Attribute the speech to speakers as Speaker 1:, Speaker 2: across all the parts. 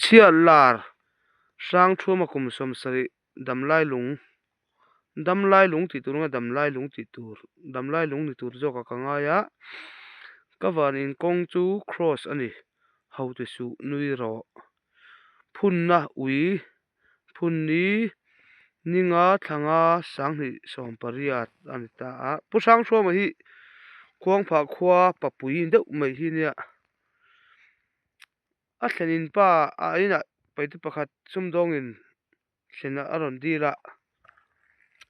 Speaker 1: Chhiat lar hrang thuma kum 70 damlai lung damlai lung tih tur nge damlai lung tih tur damlai lung ni tur zawk ah ka ngai a ka van in kawng chu cross a ni ho ti suh nui rawh phunna ui phunni ninga thlanga 2018 a ni ta a pu Hrangthruama hi khuangphah khua papui deuh mai hi nia. A thlenin pa a inah paite pakhat sumdawngin thlenah a rawn dil a,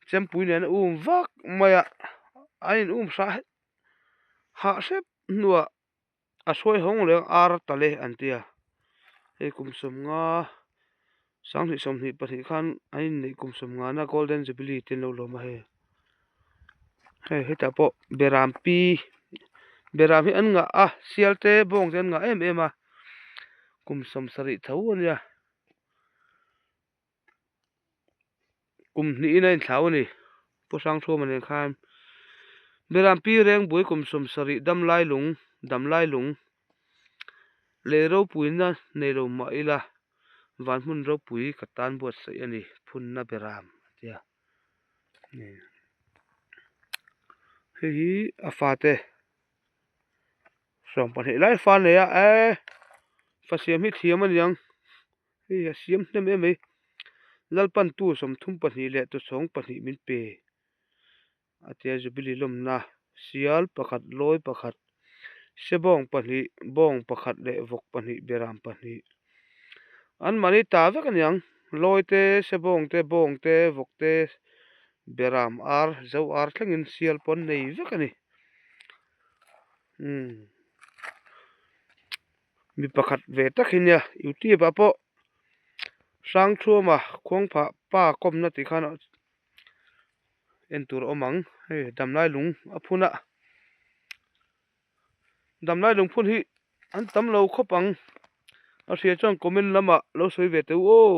Speaker 1: chempui nen a um vak mai a, a in um hrah hah hrep hnuah a hruai hawng leh ang ar tale an ti a, hei kum 50 2022 khan an inneih kum 50 na golden jubilee te an lo lawm a hei. Hei hetah pawh beram pi beram hi an ngah a sial te bawng te an ngah em em a kum 70 tho a nia kum hnihin a inthlau a ni Pu Hrangthuma nen khan beram pi reng bui kum 70 damlai lung damlai lung leh ropuina nei lo mah ila van hmun ropui ka tan buatsaih a ni phunna beram a tia. Hei hi a fate 12 lai fa nei a eee fa siam hi thiam a niang hei a siam hnem em mai Lalpan tu 32 leh tuchhawng pahnih min pe a tia jubilee lawmna sial pakhat lawi pakhat sebawng pahnih bawng pakhat leh vawk pahnih beram pahnih an mahni ta vek a niang lawi te sebawng te bawng te vawk te beram ar zo ar thlengin sial pawh an nei vek a ni umm mi pakhat ve tak hi nia youtube ah pawh Hrangthuama khuangphah pa kawmna tih khan en tur a awm ang hei damlai lung a phun a damlai lung phun hi an tam lo khawp ang a hria chuan comment lamah lo sawi ve teh u aw.